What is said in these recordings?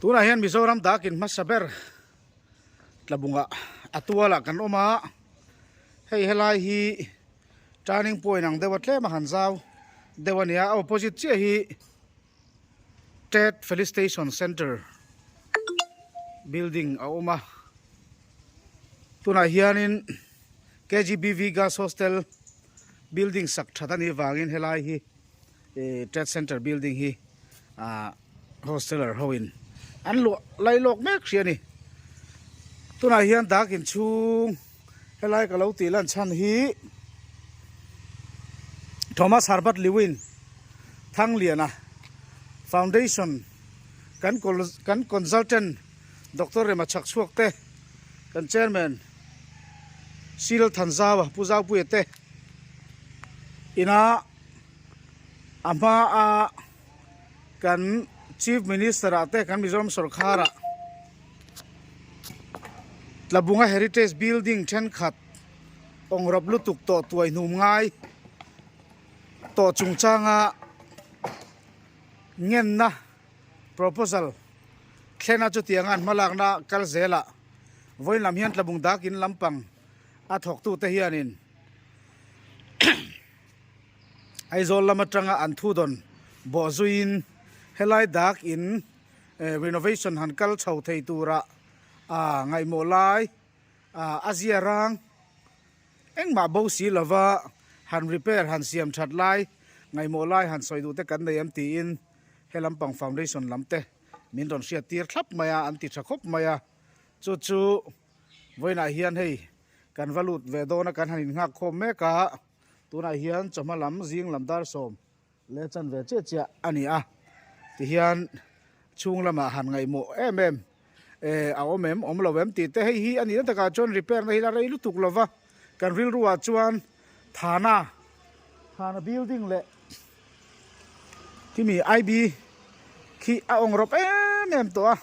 Tunah hian Mizoram dakin hmasa ber tlabungah a tualah kan awm a, hei helai hi turning point ang deuh a tlem a han zau deuh a nia, a opposite chiah hi Trade Felicitation Centre building a awm a, tunah hianin KGBV Girls Hostel building sak that a nih vangin helai hi ih Trade Centre building hi ah hosteler ho in an luah lai lawk mek hria a ni. Tunah hian dak inchhung helai ka lo tih lan chhan hi Thomas Herbert Lewin Thangliana Foundation kan kan consultant Doctor Rema Chhakchhuak te kan chairman Sil Thanzaua Pu Zaupuia te ina a hmaa kan Chief Minister ah te kan Mizoram sorkar ah Tlabunga Heritage Building thenkhat awngrawp lutuk tawh tuai hnum ngai tawh chungchanga ngenna proposal thlena chutianga an hmalakna kal zelah vawiin lam hian Tlabung dakin lampang a thawktute hianin Aizawl lam atanga an thu dawn bawh zuiin helai dak in renovation han kal chho thei tura ngaihmawh lai a zia rang engmah bo si lova han repair han siam that lai ngaihmawh lai han sawi duh te kan nei em tiin he lampang foundation lam te min rawn hriat tir thlap mai a an ti tha khawp mai a chu chu vawiinah hian hei kan va lut ve dawn a kan han innghak khawm mek a. Tunah hian chawhma lam zing lam dar 10 leh chanve chiah chiah a ni a, tihian chhung lamah han ngaihmawh em em eh a awm em awm lo em tih te hei hi a nih na takah chuan repair na hi la rei lutuk lo va, kan rilruah chuan Thana Thana building leh khimi IB khi a awng rawp em em tawh a,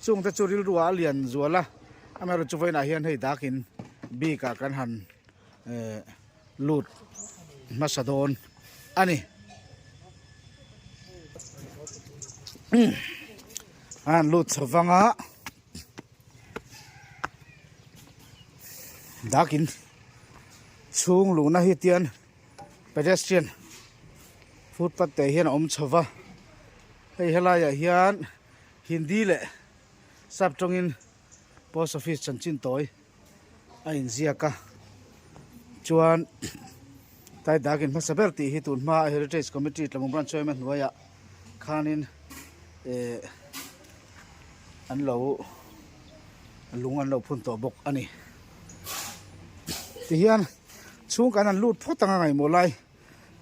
chung te chu rilruah a lian zual a, amaherawhchu vawiinah hian hei dakin bik ah kan han. eh lut hmasa dawn a ni a han lut chho vang a dakin chhung luhna hi tian pedestrian footpath te hian a awm chho va hei helaiah hian hindi leh sap tawngin post office chanchin tawi. a inziak a chuan tlai dakin hmasa ber tih hi tun hma heritage committee tlawmawm branch yma hnuaiah khanin eh an lo lung an lo phun tawh bawk a ni tihian chhung kan han lut phawt anga ngaihmawh lai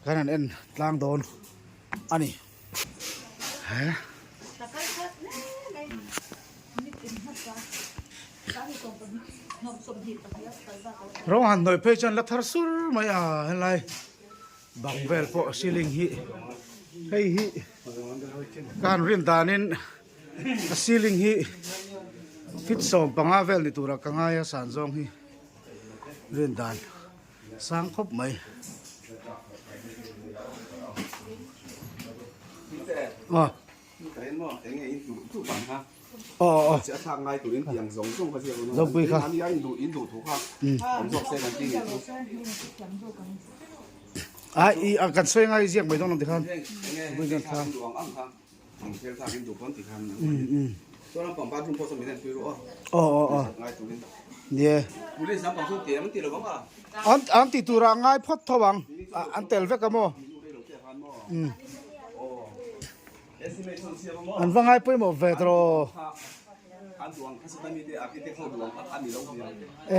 kan han en tlang dawn a ni. Rawng han hnawih phei chuan la thar sur mai a helai bang vel pawh ceiling hi hei hi ka han rin danin a ceiling hi feet 15 vel ni tura ka ngai a san zawng hi rin dan. Sang khawp mai. Aw. Aw aw. Zopui kha. A i a kan sawi ngai ziak mai dawn lo tikhan. Aw aw aw nie an an tih turah ngai phawt tho ang an tel vek a maw an va ngai pawimawh ve tawh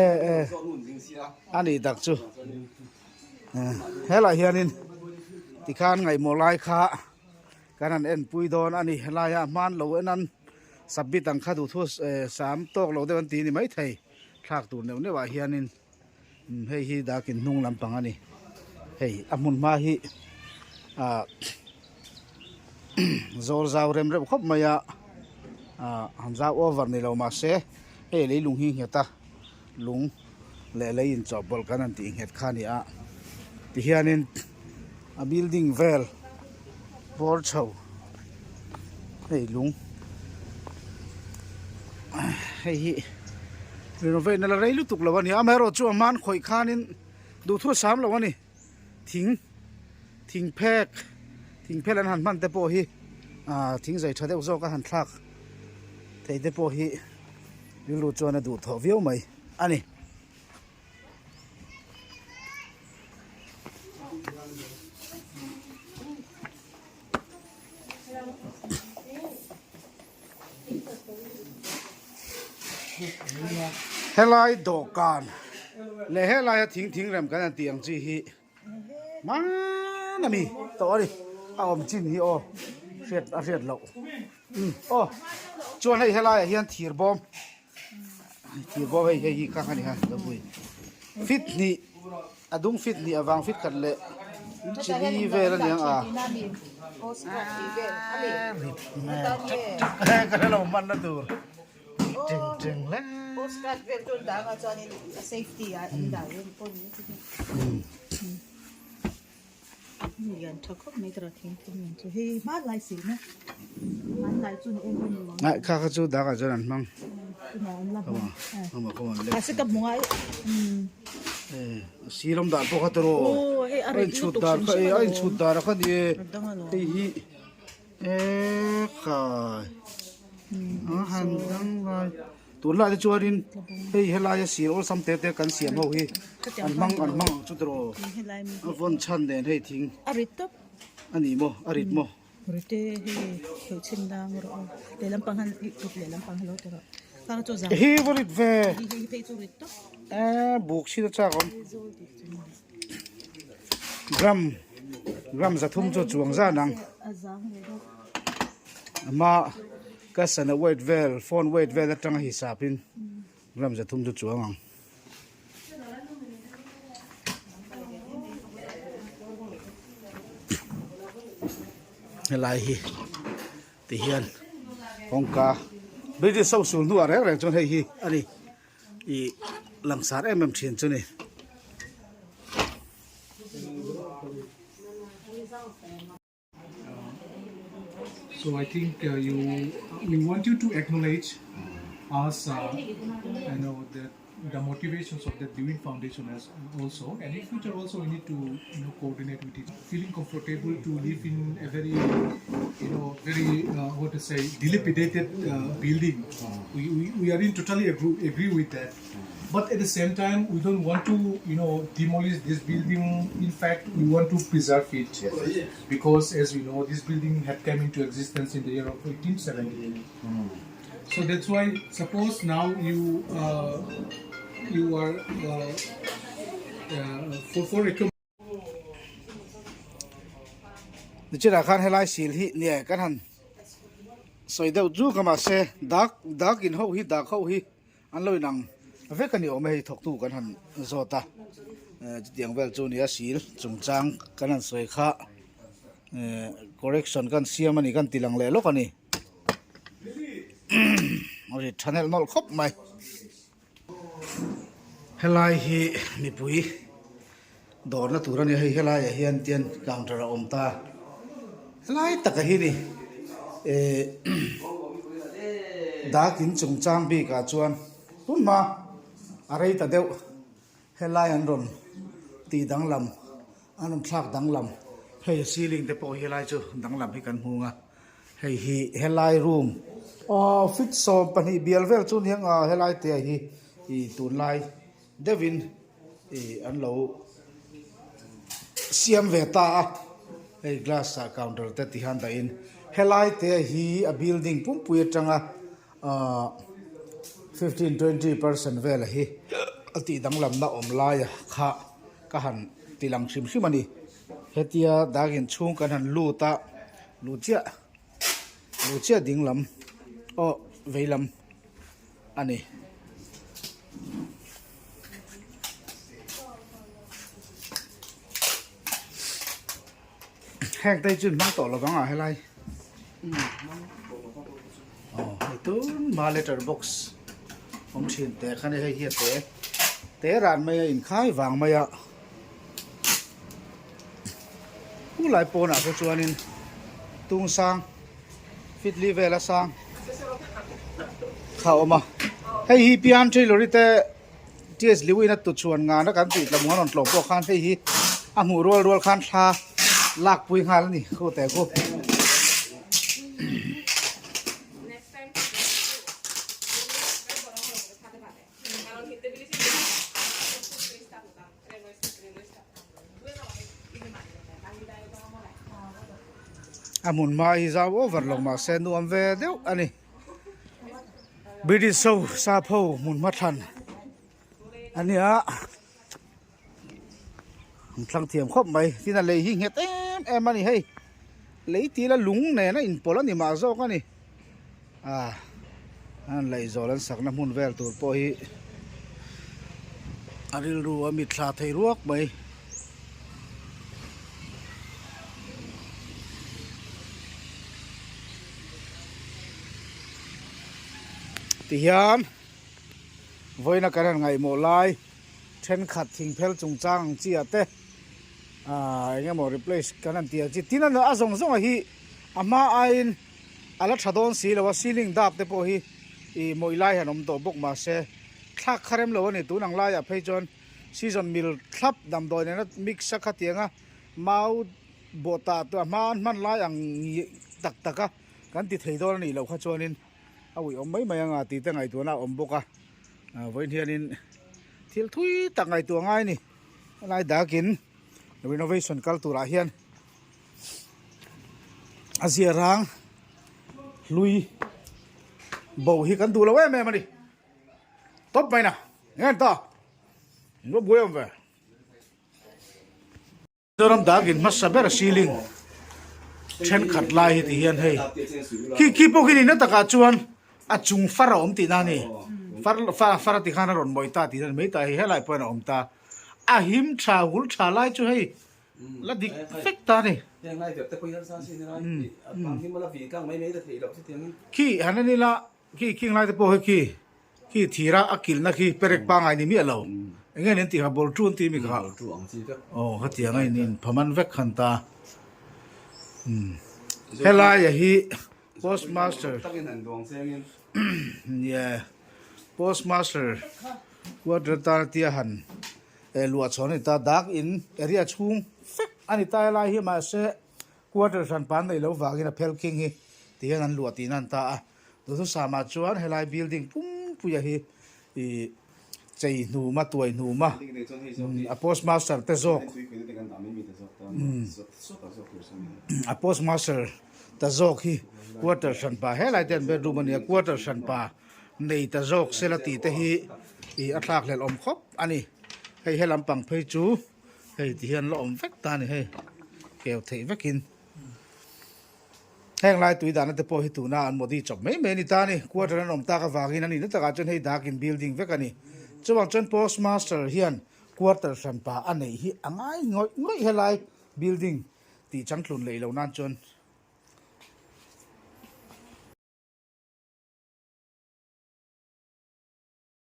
e e a nih tak chu helaiah hianin tikhan ngaihmawh lai kha. Kan han enpui dawn a ni. Helaia hman lo en an submit ang kha duhthu sam tawk lo deuh an ti a ni maithei. Thlak tur neuh neuh ah hianin hei hi dakin hnung lampang a ni. Hei a hmun hma hi ah zawl zau rem reuh khawp mai a ah han zau over ni lo mahse hei leilung hi nghet a lung leh lei inchawhpawlh kan han tih nghet kha a ni a tihianin. A building vel bawr chho hei lung. Hei hi renovate na la rei lutuk lo a ni a, amaherawhchu a hman khawih khanin duhthu a sam lo a ni. Thing thing phek thing phel an han hman te pawh hi ah thing zai tha deuh zawk a han thlak thei te pawh hi rilru chuan a duhthawh viau mai a ni. Helai dawhkan leh helaia thing thing rem kan han tih ang chi hi hman a mi tawh a ni a awm chin hi aw hriat a hriat loh umm aw chuan hei helaiah hian thir bawm thir bawm hei hei hi kha kha ni ha ropui fit hnih a dung fit hnih avang fit khat leh chili vel a niang a ka hre lo hman na tur teng teng hle Kha kha chu dak ah chuan an hmang silam dan pawh kha tawh a inchhut dan kha e a inchhut dan a kha ni e hei hi ekhai a han dang lai. Tunlai te chuanin hei helaia sir awlsam te te kan siam ho hi an hmang an hmang ang chu tiraw a vawn chhan nen hei thing a rit tawp a ni maw a rit maw rite hei theuh chhin dang rawh aw lehlam pang han ih tawp lehlam pang hi lo ti rawh kha chu zang hi va rit ve hei hei phei chu rit tawp e buk chhin a chak awm gram gram zathum chu chuang zan ang a zang ve deuh ama Ka sana weight vel, phone weight vel atanga hisapin gram 300 chu chuang ang. Helai hi ti hian kawngka British ho sul hnuah reng reng chuan hei hi a ni ih langsar em em thin chu ni. So I think uh, you we want you to acknowledge us, uh, you know, that the motivations of the Dewin Foundation as also, and in future also we need to you know coordinate with it. Feeling comfortable to live in a very you know very uh, what to say dilapidated uh, building. We, we, we are in totally agree, agree with that. But at the same time, we don't want to, you know, demolish this building. In fact, we want to preserve it yes. because, as we know, this building had come into existence in the year of 1870. Mm. So that's why, suppose now you uh, you are uh, uh, for for recommend. Nichina khan helai sil hi nia kan han sawi deuh chu ka mahse dak dak in ho hi dak ho hi an lo inang vek a ni awm e hei thawktu kan han zawt a eh chutiang vel chu nia sil chungchang kan han sawi kha eh correction kan siam a ni kan ti lang leh lawk a ni a ri tha nelh nawlh khawp mai. Helai hi mipui dawrna tur a ni a hei helaiah hian tian counter a awm ta helai taka hi ni eh dak in chungchang bikah chuan tun hma a rei ta deuh helai an rawn tih danglam an rawn thlak danglam hei ceiling te pawh hi helai chu danglam hi kan hmung a. Hei hi helai room aw fit 12 bial vel chu ni ang a helai te hi ih tunlai deuhin ih an lo siam ve ta a hei glass ah counter te ti hian dahin helai te hi a building pumpui atanga ahh 15 20 percent vel hi a tih danglamna awm laia kha ka han ti lang hrim hrim a ni. Hetia dak inchhung kan han lut a luh chiah luh chiah ding lam aw vei lam a ni. Heng te hi chu in hmang tawh lovang a helai aw hei tun hma letter box awm thin teh kha ni hei hi a te te ran mai a inkhai vang mai a. Khulai pawnah te chuanin tung sang fit li vela sang. kha a awm a hei hi pian tailor te TS Lewin a tu chhuan ngana kan tih tlamu an rawn tlawh pawh khan hei hi a hmuh rual rual khan thla lakpui nghal a ni khu teh khu. A hmun hma hi zau over lo mahse nuam ve deuh a ni British ho sap ho hmun hma thlan a nia an thlang thiam khawp mai tin a lei hi nghet em em a ni hei lei tila lung nen a inpawlh a ni mah zawk a ni ah an laihzawl an sakna hmun vel tur pawh hi a rilru a mitthla thei ruak mai. Tihian vawiina kan han ngaihmawh lai thenkhat thingphel chungchang ang chi ah te ah eng emaw replace kan han tih ang chi tin a zawng zawng a hi a hma aiin a la tha dawn si lo a ceiling dap te pawh hi ih mawih lai han awm tawh bawk mahse thlak kha rem lo a ni tun ang laiah phei chuan season mil thlap damdawi nena mix a khatiang a mau bawh tah a hma an hman lai ang tak tak a kan ti thei dawn a nih loh kha chuanin a uih awm mai mai anga tih te ngaihtuahna a awm bawk a vawiin hianin thil thui tak ngaihtuah ngai a ni helai dakin renovation kal turah hian. A zia rang hlui bo hi kan duh lo em em a ni tawp mai na nge ta lo buai awm ve Mizoram dakin hmasa ber ceiling thenkhat lai hi ti hian hei khi khi pawh khi nihna takah chuan a chung far a awm tihna a ni far far a ti khan a rawn mawih ta tihna a ni mai ta hei helai pawhin a awm ta a him tha hul tha lai chu hei La dik vek ta a ni. Khi han en ila khi khing lai te pawh hi khi khi thira a kilhna khi perek pangai ni miah lo eng nge nen tih kha bawltu an tih mi kha aw khatiang a in in phaman vek khan ta helaia hi postmaster nia postmaster quarter tan tia han Eh luah chhawn a ni ta, dak in area chhung fek a ni ta helai hi mahse quarter hran pan neih loh vangin a phel khing hi ti hian an luah tihna an ta a, duhthusam ah chuan helai building pumpuia hi ih chei hnuma tuai hnuma a postmaster te zawk a postmaster ta zawk hi quarter hran pa helai te an bedroom a ni a quarter hran pa. Nei ta zawk sela tih te hi ih a thlak hlelh awm khawp a ni. Hei he lampang phei chu hei ti hian la awm vek ta a ni hei keu theih vekin. Heng lai tui dahna te pawh hi tuna an modi chawp mai mai a ni ta a ni. Quarter an awm tak avangin a nihna takah chuan hei dakin building vek a ni. Chuvang chuan postmaster hian quarter hranpa a neih hi a ngai ngawih ngawih helai building tih changtlun leh lo nan chuan.